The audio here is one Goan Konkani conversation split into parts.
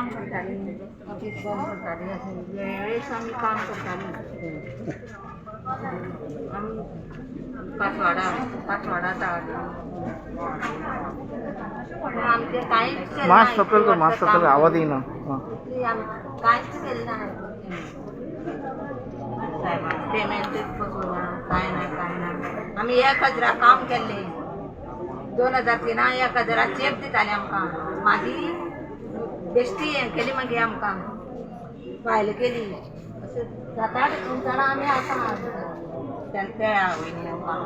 काम करतालीं, ऑफीस बंद करतालीं, अशें वेळेस आमी काम करतालीं. आमी पासवाडा पासवाडा रावली, पूण आमचें कांयच केलें ना. मास्क सकयल कर. इतलीं मास्क वर्सां सकयल. काम आवाज येयना आं. इतली आमी कांयच केलें ना सायबान. पेमेंटूच पसून ना, कांय ना, कांय ना. आमी 1000 काम केल्लें 2003, 1000 चेक दिताले आमकां. मागीर बेश्टी हें केली, मागीर आमकां फायल केली. अशें सात आठ जाणां आमी आसा तेळ्या वयलीं आमकां.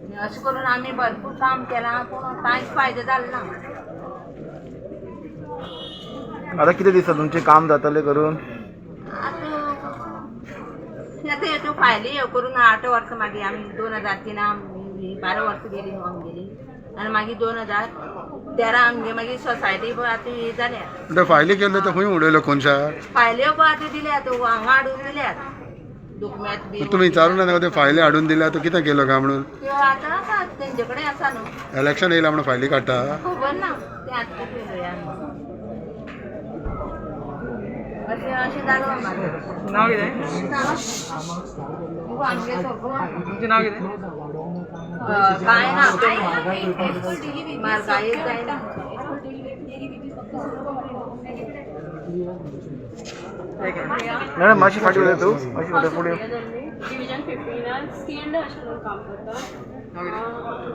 आनी अशें करून आमी भरपूर काम केलां, पूण कांयच फायदो जालो ना. आतां कितें दिसता, तुमचें काम जातलें करून? आतां आतां ह्यो फायली ह्यो करून 8 वर्सां, मागीर आमी 2003 12 वर्सां गेली न्हू आमगेली. आनी मागीर 2013 आमगे मागीर सोसायटी पळय आतां ही जाल्या. ते फायली केल्यो ते खंय उडयल्यो कोनशाक? फायल्यो पळय आतां दिल्यात, हांगा हाडून दिल्यात दुकुमेंत बी. तुमी विचारून ना ते फायली हाडून दिल्या तो कितें केलो काय म्हणून? त्यो आतां आसा, तेंचे कडेन आसा न्हू. इलेक्शन येयला म्हणून फायली काडटा? खबर ना तें आतां कितें पळया. अशें अशें जालें आमगेलें. नाव कितें? आमगें सगळो तुमचें नाव कितें? कांय ना, म्हारगाय जायना. मॅडम, मातशी फाटी वयर तूं, मातशी फुडें फुडें. डिविजन 15 स्किल्ड अशें म्हणून काम करता.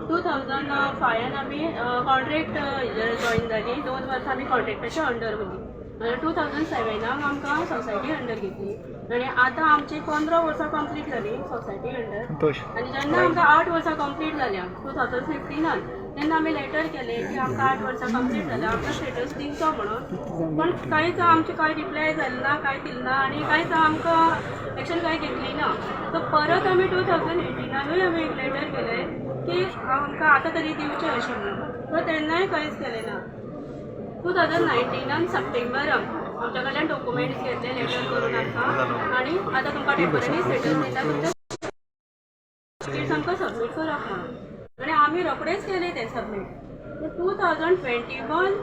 2005 आमी कॉन्ट्रॅक्ट हेजेर जॉयन जाली. 2 वर्सां आमी कॉन्ट्रॅक्टाच्या अंडर उरली आनी 2007 आमकां सोसायटी अंडर घेतली आनी आतां आमची 15 वर्सां कंप्लीट जाली सोसायटी अंडर. संतोष. आनी जेन्ना आमकां 8 वर्सां कंप्लीट जाल्या 2015, तेन्ना आमी लेटर केलें की आमकां 8 वर्सां कंप्लीट जाल्या, आमकां स्टेटस दिवचो म्हणून. पण कांयच आमचें कांय रिप्लाय जालें ना, कांय दिलें ना आनी कांयच आमकां एक्शन कांय घेतली ना. सो परत आमी 2018नूय आमी एक लेटर केलें की आमकां आतां तरी दिवचें अशें म्हणून. सो तेन्नाय कांयच केलें ना. 2019 सप्टेंबराक आमच्या कडल्यान डॉक्युमेंट्स घेतले लेटर करून आमकां आनी आतां तुमकां टेम्पररी स्टेटस दिता, तुमच्या सर्टिफिकेट्स आमकां सबमीट करात म्हणून. आनी आमी रोखडेच केले ते सबमीट. 2021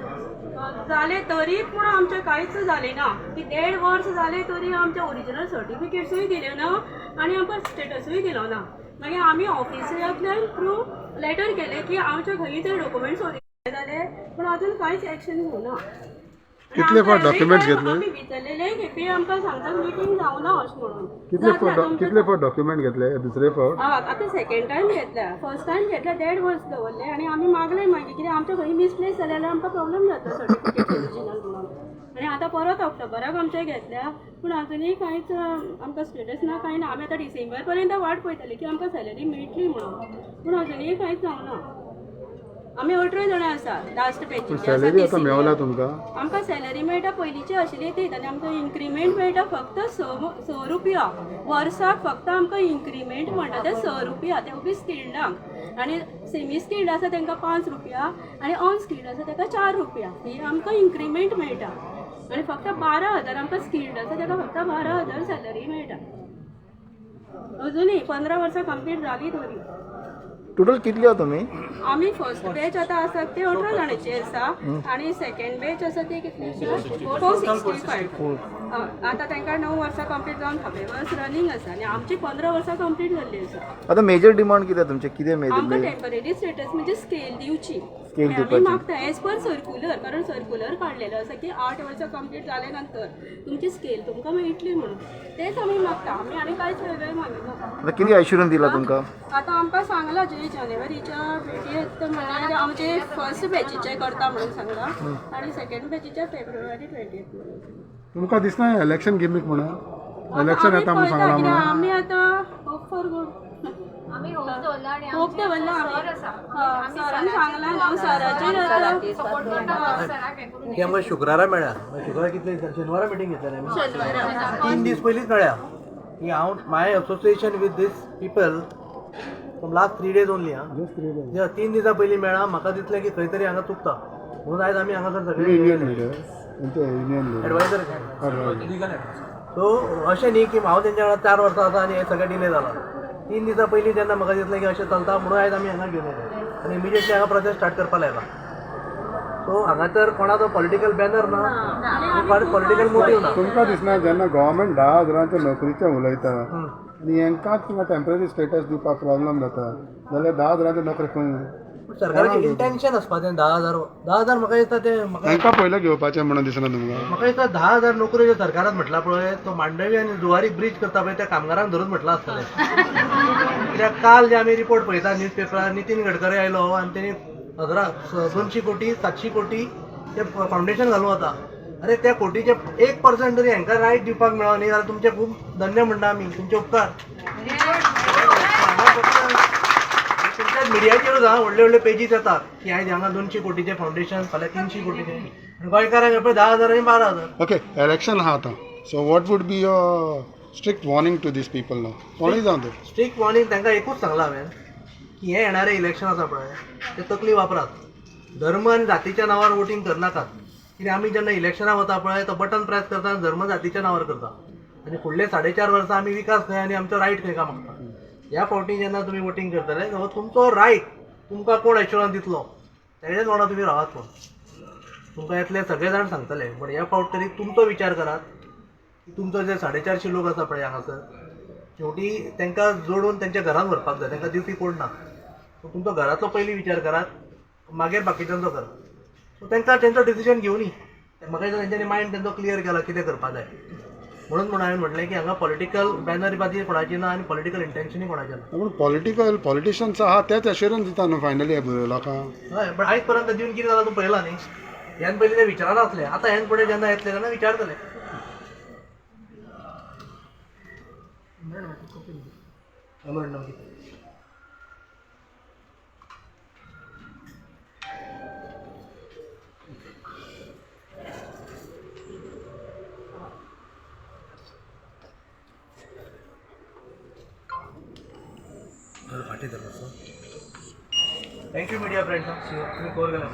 जालें तरी पूण आमचें कांयच जालें ना की देड वर्स जालें तरी आमचे ओरिजिनल सर्टिफिकेट्सूय दिल्यो ना आनी आमकां स्टेटसूय दिलो ना. मागीर आमी ऑफिसरांतल्यान थ्रू लेटर केलें की आमच्या खंय ते डॉक्युमेंट्स ओरिजिनल जाले, पूण अजून कांयच एक्शन घेवना. कितले फावट documents घेतले? आमी विचारलेले खेपे आमकां सांगतात मिटींग जावना अशें म्हणून. कितले जातलें फावट तुमचें. कितले फावट डॉक्युमेंट घेतले दुसरे फावट? हय, आतां सेकंड टायम घेतल्या. फर्स्ट टायम घेतल्या, देड वर्स दवरले आनी आमी मागले मागीर कित्याक आमच्या खंय मिसप्लेस जाले जाल्यार आमकां प्रॉब्लम जाता सर्टिफिकेट ओरिजिनल म्हणून. आनी आतां परत ऑक्टोबराक आमचे घेतल्या, पूण अजुनूय कांयच आमकां स्टेटस ना, कांय ना. आमी आतां डिसेंबर पर्यंत वाट पळयतले की आमकां सॅलरी मेळटली म्हणून, पूण अजुनूय कांयच जावना. आमी 18 जाणां आसा लास्ट बॅचीचे. सॅलरी आतां मेवला तुमकां? आमकां सॅलरी मेळटा पयलींची आशिल्ली तीच आनी आमकां इन्क्रिमेंट मेळटा फक्त स स रुपया वर्साक. फक्त आमकां इन्क्रिमेंट म्हणटा ते 6 रुपया, ते बी स्किल्डांक. आनी सेमी स्किल्ड आसा तांकां 5 रुपया आनी अनस्किल्ड आसा ताका 4 रुपया ही आमकां इन्क्रिमेंट मेळटा. आनी फक्त 12,000 आमकां स्किल्ड आसा ताका फक्त 12,000 सॅलरी मेळटा अजुनूय, 15 वर्सां कंप्लीट जाली तरी. टोटल कितले आहा तुमी? आमी फर्स्ट बॅच आतां आसा ते 18 जाणांची आसा आनी सेकंड बॅच आसा ती कितली? 465. आतां तांकां 9 वर्सां कंप्लीट जावन धावे वर्स रनींग आसा आनी आमची 15 वर्सां कंप्लीट जाल्ली आसा. आतां मेजर डिमांड कितें तुमचें? कितें आमकां मेजर? टेम्पररी स्टेटस म्हणजे स्केल दिवची. स्केल आमी दिवपाची. मागता एज पर सर्क्युलर, कारण सर्क्युलर काडलेलो आसा की 8 वर्सां कंप्लीट जाले नंतर तुमची स्केल तुमकां मेळटली म्हणून. तेच आमी मागता आमी आनी कांयच वेगळें मागिना. आतां कितें एश्युरन्स दिला तुमकां? आतां आमकां सांगलां जे जानेवारीच्या 20 म्हणल्यार आमचे फर्स्ट बॅचीचे करता म्हणून सांगलां आनी सेकंड बॅचीचे फेब्रुवारी 20 म्हणून. तुमकां दिसना इलेक्शन गिमीक म्हणून, इलेक्शन येता म्हणून सांगलां म्हणून? आमी आतां होप फॉर गुड. आमी होप दवरला आनी होप दवरला. सर आमी आसा. सरान सांगलां न्हू, सराचेर आतां सपोर्ट करता सराक हें करून. ती आमकां शुक्रारा मेळ्ळा. मागीर शुक्रार कितले, शेनवारा मिटींग घेतलेली आमी. 3 दीस पयलींच मेळ्ळ्या की हांव my association with this people from last 3 days only. आं, 3 दिसां पयलीं मेळ्ळा. म्हाका दिसलें की खंय तरी हांगा चुकता म्हणून आयज आमी हांगासर सगळे union leader, union leader. Adviser. So अशें न्ही की हांव तेंच्या वांगडा 4 वर्सां आसा आनी हें सगळें डिले जालां. 3 दिसां पयलीं जेन्ना म्हाका दिसलें की अशें चलता म्हणून आयज आमी हांगा घेवन येयले आनी इमिजिएटली हांगा प्रोसेस स्टार्ट करपा लायला. सो हांगा तर कोणाचो पॉलिटिकल बॅनर ना, पॉलिटिकल मोटीव ना. तुमकां दिसना जेन्ना गव्हर्मेंट 10,000 नोकरीचें उलयता आनी हेंकांच तुमकां टेम्पररी स्टेटस दिवपाक प्रॉब्लम जाता जाल्यार 10,000 नोकरी खंय? पूण सरकाराचें इंटेन्शन आसपा तें 10,000 10,000 म्हाका दिसता ते म्हाका हेंकां पयलें घेवपाचें म्हणून दिसना तुमकां? म्हाका दिसता 10,000 नोकऱ्यो ज्यो सरकारान म्हटलां पळय, तो मांडवी आनी जुवारी ब्रीज करता पळय त्या कामगारांक धरून म्हटलां आसतलें. कित्याक काल जे आमी रिपोर्ट पळयता न्यूज पेपरार, नितीन गडकरी आयलो आनी तेणी हजरा 200 कोटी 700 कोटी ते फावंडेशन घालून वता. अरे त्या कोटीचे 1% तरी हांकां रायट दिवपाक मेळो न्ही जाल्यार तुमचे खूब धन्य म्हणटा आमी, तुमचे उपकार. तुमच्या मिडियाचेरूच हा व्हडले व्हडले पेजीस येतात की आयज हांगा 200 कोटीचे फावंडेशन, फाल्यां 300 कोटीचे, आनी गोंयकारांक पळय 10,000 आनी 12,000. ओके, इलेक्शन आहा आतां, so what would be your strict warning to these people now? कोणूय जावं ते. स्ट्रिक्ट वॉर्निंग तांकां एकूच सांगलां हांवें की हे येणारे इलेक्शन आसा पळय ते तकली वापरात, धर्म आनी जातीच्या नांवार वोटींग करनाकात. कित्याक आमी जेन्ना इलेक्शनाक वता पळय तो बटन प्रेस करता आनी धर्म जातीच्या नांवार करता आनी फुडले 4.5 वर्सां आमी विकास खंय आनी आमचो रायट खंय काय मागता. ह्या फावटी जेन्ना तुमी वोटींग करतले हो तुमचो रायट, तुमकां कोण एश्योरन्स दितलो तेजेच वांगडा तुमी रावात. पूण तुमकां येतले सगळे जाण सांगतले, पूण ह्या फावट तरी तुमचो विचार करात की तुमचो जे 450 लोक आसा पळय हांगासर, शेवटी तांकां जोडून तेंच्या घरान व्हरपाक जाय, तांकां दिवपी कोण ना. सो तुमचो घराचो पयलीं विचार करात, मागीर बाकीच्यांचो करात. सो तांकां तेंचो डिसिजन घेवनी, म्हाका दिसता तेंच्यांनी मायंड तेंचो क्लियर केला कितें करपाक जाय. म्हणून म्हणून हांवें म्हटलें की हांगा पॉलिटिकल बॅनर बाजी कोणाची ना आनी पॉलिटिकल इंटेन्शनूय कोणाचें ना. पूण पॉलिटिकल पॉलिटिशियन्स आहा तेच एश्योरन्स दिता न्हू फायनली लोकांक. हय, पण आयज पर्यंत दिवन कितें जालां तूं पळयलां न्ही. ह्यान पयलीं ते विचारनासले, आतां ह्यान फुडें जेन्ना येतले तेन्ना विचारतले. Memorandum. Thank you media friends, तुम्ही कवर केला.